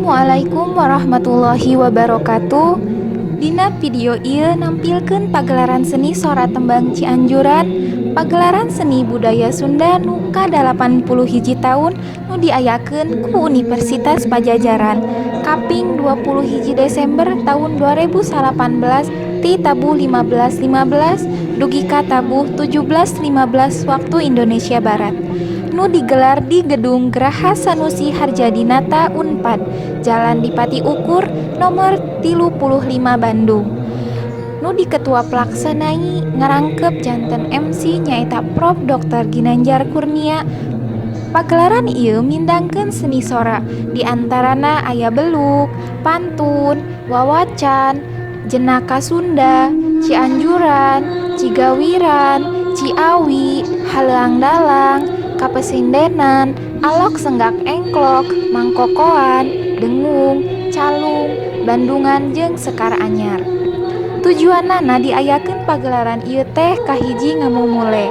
Assalamualaikum warahmatullahi wabarakatuh. Dina video ieu nampilkeun pagelaran seni sora tembang Cianjuran, pagelaran seni budaya Sunda nu ka-81 tahun nu diayakeun ku Universitas Padjadjaran kaping 21 Desember tahun 2018 ti tabuh 15.15 dugi ka tabuh 17.15 waktu Indonesia Barat, nu digelar di Gedung Graha Sanusi Hardjadinata Unpad, Jalan Dipati Ukur nomor 35, Bandung. Nu di ketua pelaksana ngarangkep janten MC nyaeta Prof. Dr. Ginanjar Kurnia. Pagelaran ieu mindangkeun seni sora, diantarana aya beluk, pantun, wawacan, jenaka Sunda, Cianjuran, Cigawiran, Ciawi, Haleuang Dalang, kapesindenan, alok senggak engklok, mangkokoan, dengung, calung, bandungan jeung sekar anyar. Tujuanana diayakeun pagelaran ieu teh kahiji ngamumule.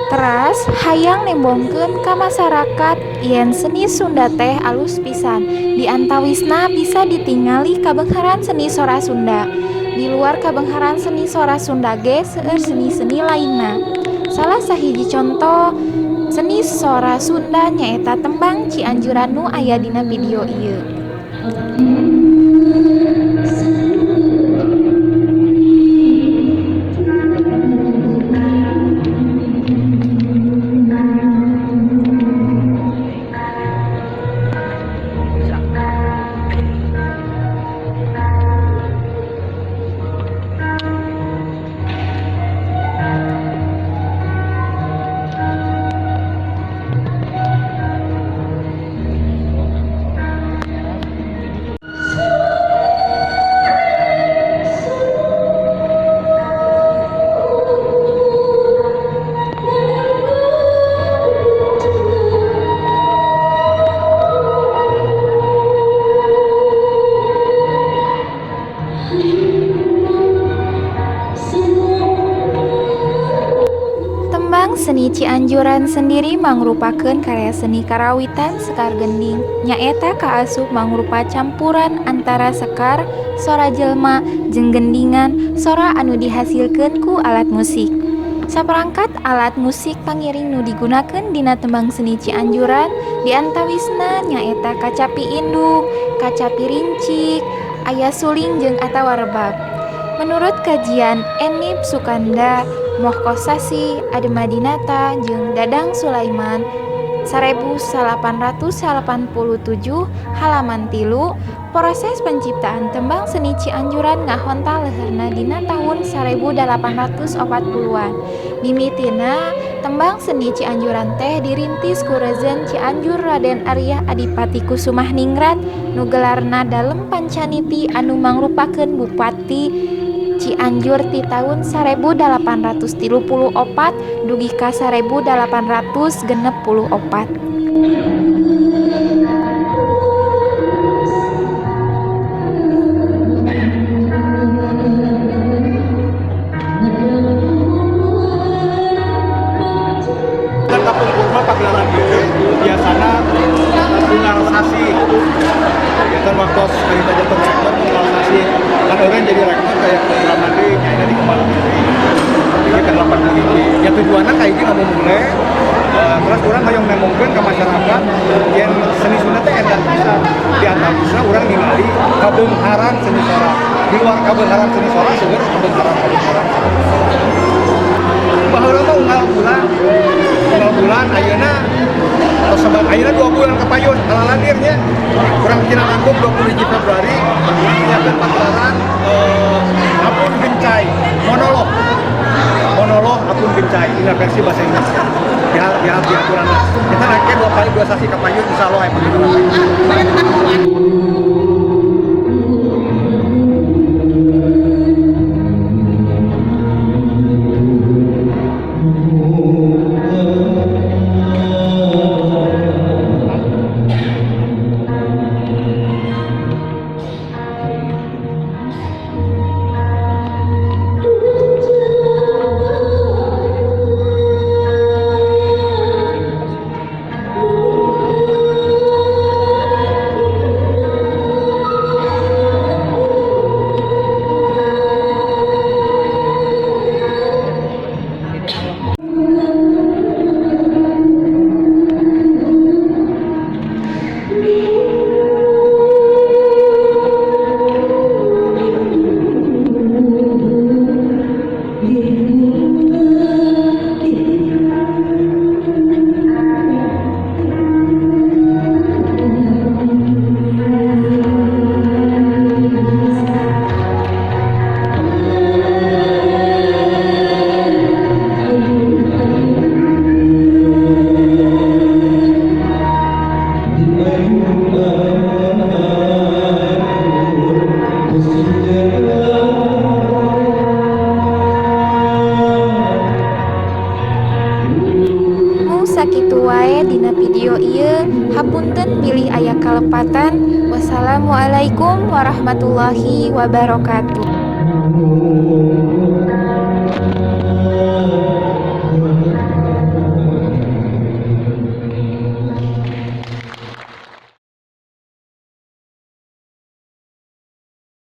Teras hayang nembongkeun ka masyarakat yen seni Sunda teh alus pisan. Di antawisna bisa ditingali kabeungharan seni sora Sunda. Di luar kabeungharan seni sora Sunda ge seueur seni-seni lainna. Salah sahiji conto seni sora Sunda nyaeta tembang Cianjuran nu aya dina video ieu. Tembang seni Cianjuran sendiri mangrupakeun karya seni karawitan sekar gending, nyaeta kaasup mangrupa campuran antara sekar sora jelma jeung gendingan sora anu dihasilkeun ku alat musik. Saperangkat alat musik pangiring nu digunakeun dina tembang seni Cianjuran diantawisna nyaeta kacapi indung, kacapi rincik, aya suling jeung atawa rebab. Menurut kajian Enip Sukanda, Mohkosasi, Ademadinata, jeung Dadang Sulaiman 1887 halaman 3, proses penciptaan tembang seni Cianjuran ngahontal leherna dina tahun 1840-an. Mimitina tembang seni Cianjuran teh dirintis ku Rezen Cianjur Raden Aria Adipati Kusumah Ningrat nu gelarna Dalem Pancaniti anu mangrupakeun Bupati Cianjur ti tahun 1834 dugi ka 1864. Dan kapungkur mah pagelaran ieu biasana unggal sasi. Biasa waktu harita janten rektor unggal sasi. Kan orang jadi rektor kayak program deui nya di kepala deui. Jadi ke 81. Ya tujuanna kayak gini ngamumule. Terus urang hoyong nembongkeun ke masyarakat yen seni Sunda teh edan pisan. Di antawisna urang ningali kabeungharan seni sora. Di luar kabeungharan seni sora seueur kabeungharan-kabeungharan. Baheula mah unggal bulan. Unggal bulan ayeuna tos sebab ayeuna 2 bulan kapayun alalandir nya. Kurang kira langkung 21 Februari nyiapkeun pagelaran Apun Gencai monolog. Monolog Apun Gencai dina versi bahasa Indonesia. Di aturan lah. Kita naiknya 2 kali 2 sasi kapayun insyaallah aya pagelaran. Sakitu wae dina video ieu, hapunten bilih aya kalepatan. Wassalamualaikum warahmatullahi wabarakatuh.